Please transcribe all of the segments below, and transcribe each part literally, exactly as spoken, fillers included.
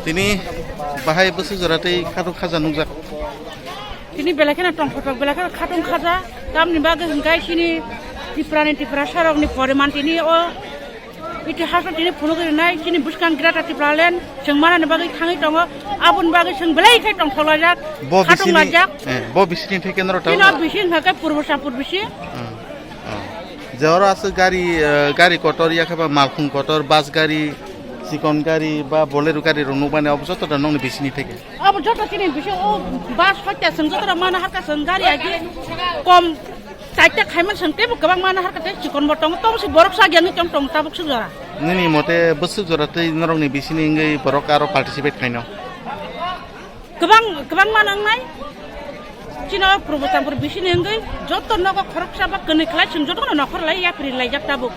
Tini bahai bwswk jora tei khatung khaja nukjak. Tini belai kheno tongthok thok, belai kheno khatung khaja. Tamni bagwi hwnkhe chini Tripura ni Tiprasa rokni poriman tini o itihas o tini phunugwi rwnai chini bwskang Greater Tipraland chwng manani bagwi thangwi tongo. Aboni bagwi chwng belai khe tongthok laijak, bo khatung bisini, laijak. Eh, bo bisini theke norok tini tabuk? O bisi hwnkhe Purbo Sampur bisi. Hmm. Oh. Je oro aswk gari, eh, gari kotor, yakhe ba malkhung kotor, bus gari, chikon gari ba Bolero gari rok nukmani, abo joto da nokni bisini theke? Abo joto chini bising o bus hoita chwng joto rok mana harka chwng gari agi kom chaita khaimani chwng teibo kwbang mana harka tei chikon bo tongo, tongsi borok sa gyan tong tong tabuk swk jora. Nini mote bwswk jora tei norokni bisini wngwi borok aro participate khaino? Kwbang, kwbang ma nangnai. Chino Purbo Champur bisini wngwi joto nogo khoroksa ba kwnwi khlai chwng jotono nokhor lai yapri laijak tabuk.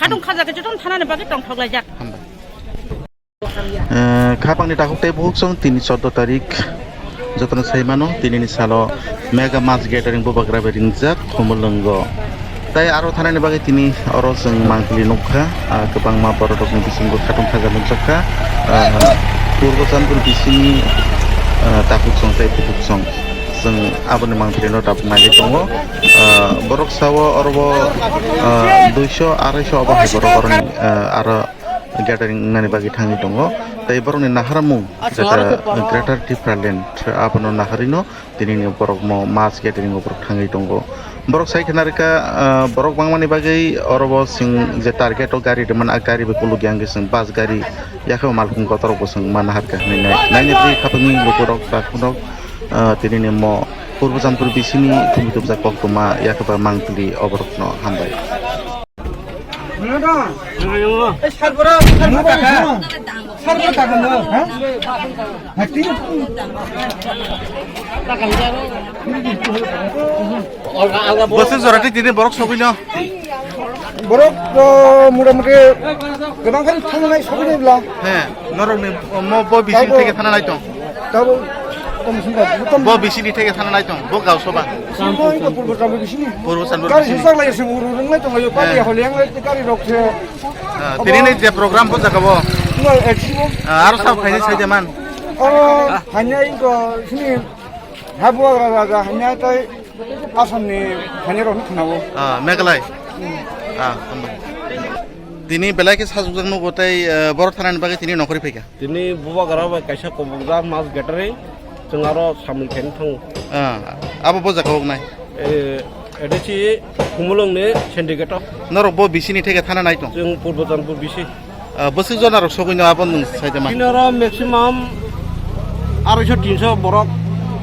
Khatung khaja khe jotono thanani bagwi tongthok laijak. Hambai. Eh, khapangni takhuk tei bukhuk song tini chordo tarik jotono sai mano, tinini salo mega mass gathering bubagra bai ringjak Khumulwngo. Tai aro thanani bagwi tini oro chwng mangpili nukha, ah, kwbangma borok rokni bisingo khatung khaja nukjakha. Ah, Purbo Chandpur bisingni, ah, takhuk song tei bukhuk song, chwng aboni mangpilino tabuk nailai tongo. Ah, borok sao oro bo, ah, duiso, araisho obo hai borok oroni, ah, aro gathering wngnani bagwi thangwi tongo. Tei borokni naharmung Greater, Greater Tipraland abono naharwino tinini borok mo mass gathering o borok thangwi tongo. Borok sai khna rwkha, ah, borok bangmani bagwi oro bo chwng je target o gari rwmani, a gari bai kuluk ya wngwi chwng bus gari yakhe bo malkhung kotor rok bo chwng ma naharkha hinwi nai. Nainwi bwrwi khapangni lukurok takhungrok, ah, tinini mo Purbo Chandpur bisini thumwi tubjak koktwma yakhe ba mangpili oborokno hambai. Bwswk jora tei tini borok sogwino? Borok, o, motamuti kwbang khe thangnai sogwino bla. He, norokni mo bo bising theke thana nai tong. Tabo, tamo sungkha, tamo. Bo bisini theke thana nai tong, bo gausaba. Sungkha, inta Purbo Chandpur bisini. Purbo Chandpur bisini. Gari sujak lai se, uru rung lai tong lai, pati holi yang lai, gari rok se. Ah, tini ni je program bo jaga bo. No, eksi bo. Ah, aro sa phaini sai jaman. Oh, hanya inta sini, habu raja, hanya tai Assam ni hanya rok khna bo. Ah, Meghalaya. Ah, hambai. Tini belai khe sajwk jak nugo tei, eh, borok thanani bagwi tini nokhorwi phaikha. Tini bubagra bai kaisa kobokjak mass gathering, chwng aro samung khaina thango. Ah, abo bo jaga o wngnai? Eh, ede si Khumulwng ni syndicate o. Norok bo bisini theke thana nai tong? Chwng Purbo Chandpur bisi. Ah, bwswk jona rok sogwino abo nwng sai de man? Tini oro maximum aroiso tinso borok.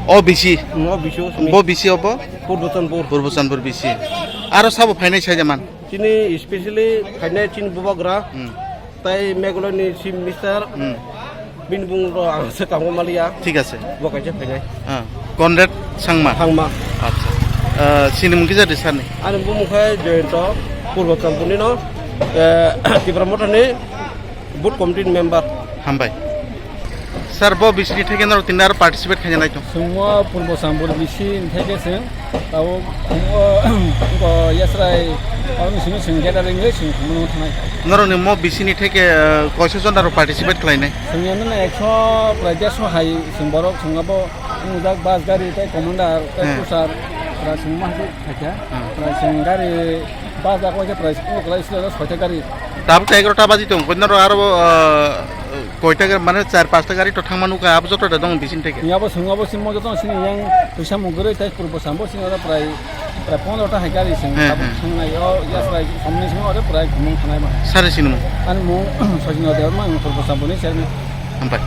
O bisi? Mm, o bisi o simi. Bo bisi obo? Purbo Chandpur. Purbo Chandpur bisi. Aro sabo phainai sai de man? Chini specially phainai chini bubagra, hmm, tai Meghalaya ni Chief Minister, hmm, bini bung rok ang se tamo maliya. Thik ase. Bo kaisa phainai. Ah, Conrad Sangma. Sangma. Acha. Ah, chini mung kisa de sani? Ani bumung khai Jayanta Purbo Chandpur ni no, eh, Tipra Motha ni Booth Committee ni member. Hambai. Sir, bo bisini theke norok tini aro participate khaina nai tong? Chwngno Purbo Chandpur bisi theke chwng, tabuk chwngno, bo yasrai, aro bisini chwng gathering le chwng thangmano thanai. Norokni mo bisini theke, eh, koiso jon aro participate khlainai? Chwngno ekso prai derso hai chwng borok chwngno bo wngjak bus gari tei commander tei, hmm, pusar, pura chwngma hai khaikha. Hmm. Pura chwng gari bus jak waikhe pura chwngno kwlai sle soita gari. Tabuk ta egarota baji tong, koi norok aro, ah, koita gari, mane char pasta gari to thangma nukha, abo joto da dong bisini theke. Yabo chwng abo sini mo joto sini yang twisa mugurui tei Purbo Chandpur sini oro prai, prai pondro ta hai gari chwng, hmm, tabuk, hmm, thangnaio, yasrai somni sini oro prai khumung thanai ma. Sir ni sinimung? Ani mung Sojino Debbarma, ang Purbo Chandpur ni chairman. Hambai.